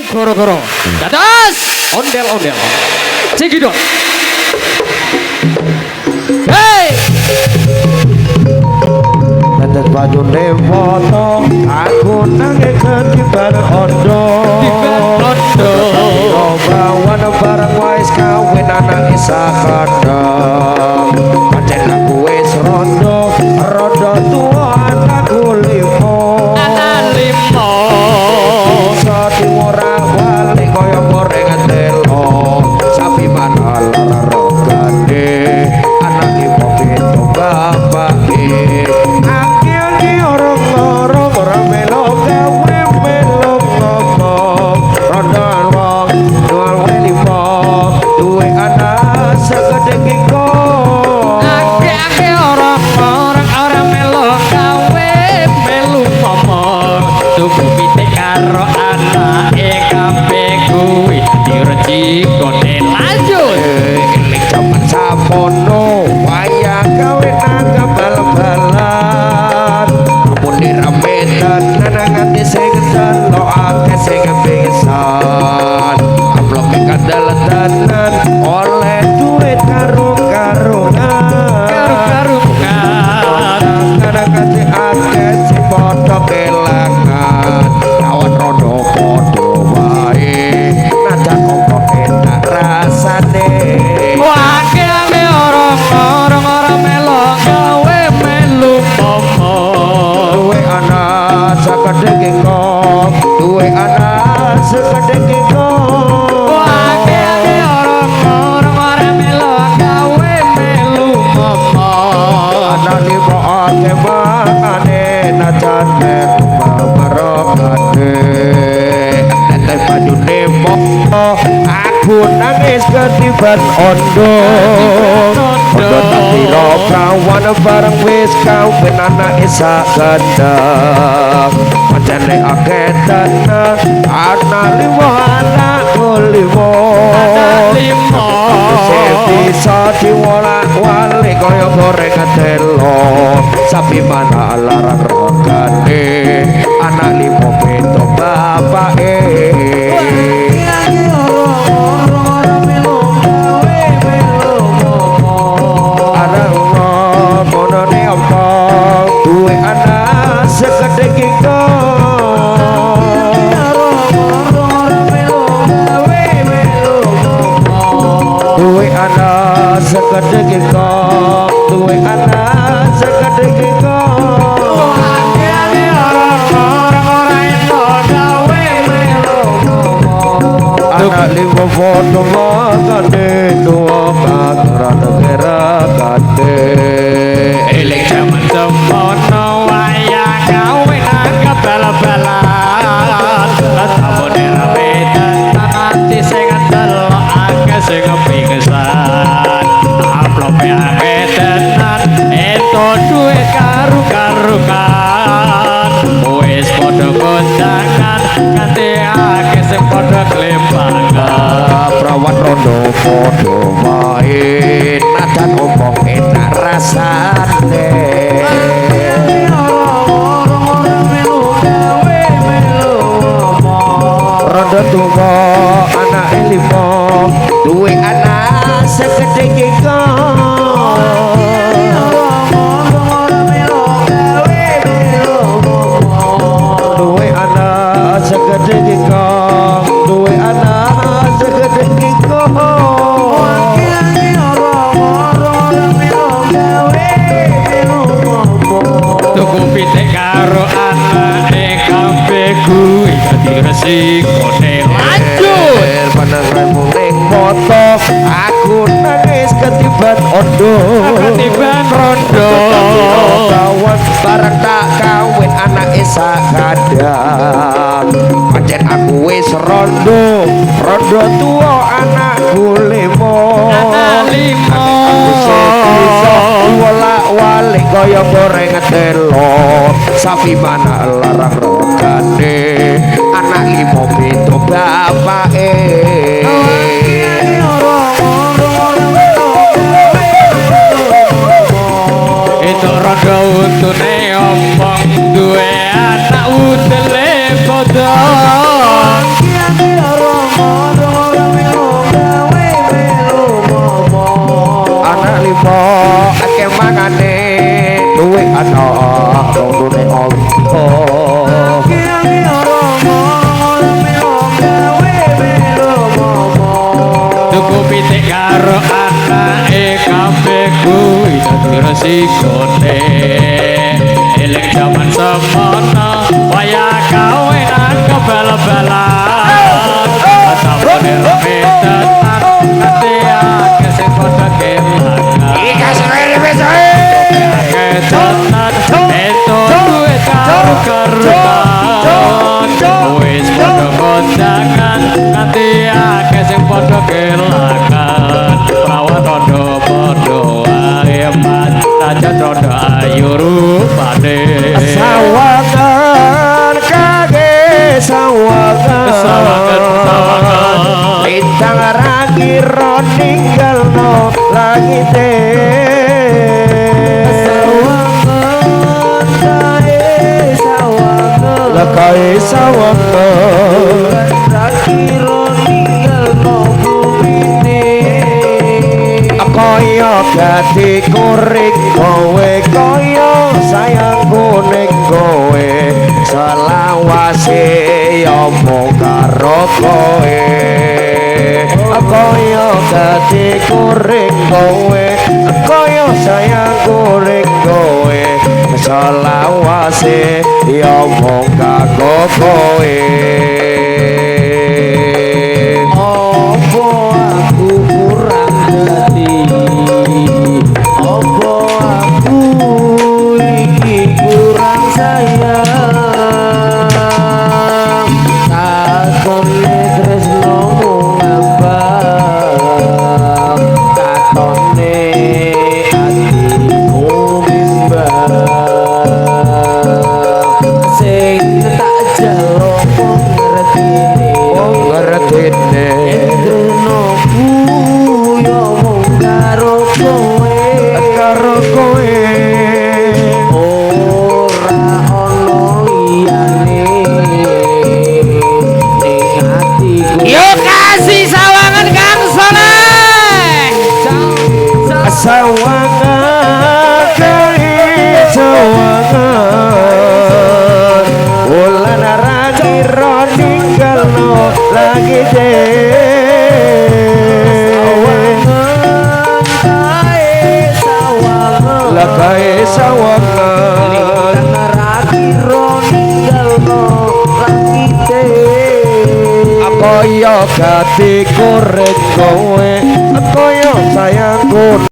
Goro-goro. Dados ondel-ondel. Cekidot. Hey! Tetes bajune foto aku nangis ketiban ondo. Ketiban ondo. Bawan bareng wis kawin anake sakandang. Pancen aku wis rondo, rondo tuwa anakku limo. Anak limo. Iso diworak-walik kaya gorengan telo. Sapi mana lara regane, anake pitu bapake. Aki-aki orang-orang ora melo gawe melo ngomong. Rondo wong duwe limo, duwe anak segede kiko. Ake-ake orang-orang ora melo gawe melu ngomong. Tuku pitik karo anake kabeh kuwi direcikone lanjut. Eling jaman samono wayah gawe nanggap bal-balan. Amune rame tenan nganti sing delok akeh sing pingsan. Amplope kandel tenan oleh duit karung-karungan. Karung-karungan. Tenan nganti akeh sing padha kelangan. Kawan rondo padha wae najan opo enak rasane. Wake-ake orang-orang ora melo gawe melu ngomong. Duwe anak segede kingkong, duwe anak segede kingkong. Wake-ake orang-orang ora melo gawe melu ngomong. Anak limo akeh mangane najan metu merokane. Teteh bajune moto aku nangis ketiban ondo. Ondo tak kira prawan bareng wis kawin anake sakandang. Pancene akeh tenan anak limo anakku limo. Anak limo. Sing bisa diwolak-walik kaya gorengan telo. Sapi mana larang regane, anak limo pitu bapake. Anak ngono ne apa, duwe anak segede kingkong. Duwe anak segede kingkong, duwe anak segede kingkong. Anak limo foto makane tuwa katuran kerakate. Eling jaman semono wayah kawin nanggap bal-balan. Tamune rame tenan ati sing ndelok akeh sing pingsan. Amplope akeh tenan entuk duit karung-karungan. Wis padha kondangan kanthi akeh sing padha klempangan. Prawan rondo padha wae najan omong enak rasane. Rondo tuwa anake limo, duwe anak segede kingkong. Duwe anak segede kingkong, duwe anak segede kingkong. Tuku pitik karo anake kabeh kuwi dadi resikone lanjut. Pandanganmu ning moto aku nangis ketiban ondo. Ketiban rondo. Kawan bareng tak kawin anake sakandang. Pancen aku wis rondo, rondo tuwa anakku limo. Anak limo. Aku bisa wolak-walik kaya gorengan telo. Sapi mana larang regane, anak limo pitu bapake. Itu rondo untune ompong duwe anak udele bodong. pitik karo anake kabeh kuwi dadi resikone. Eling jaman semono wayah kawinan kebal-balan. Sampune rame tenan nganti akeh sing padha kelangan. Akeh tenan entuk duit karo karuan. Wis padha kondangan nganti akeh sing padha kelangan. Prawan rondo padha wae mas, najan rondo ayu rupane. Sawangan kage sawangan. Sawangan, sawangan. Lintang ra ninggalno langite. Sawangan kae sawangan. Lekae sawangan. Ra kira ninggalno bumine. Kaya gati kuring kowe, kaya sayangku ning kowe, selawase ya mung karo kowe. Kaya gati kuring kowe, kaya sayangku ning kowe, selawase ya mung karo kowe. Apa aku kurang dadi? Apa aku iki kurang sayang? Takone tresnomu ngambang, katone atiku bimbang. Sing tak jaluk ngertine, Ngertine. Tresnoku yo mung karo kowe, Karo kowe. Ora ana liyane ning atiku. Yo kasih sawangan Kang Soleh. Sawangan kae sawangan, wulan ra kira ninggalno langite. Sawangan kae sawangan. Lakae sawangan. Lintang ra kira ninggalno langite. Kaya gati kuring kowe, kaya sayang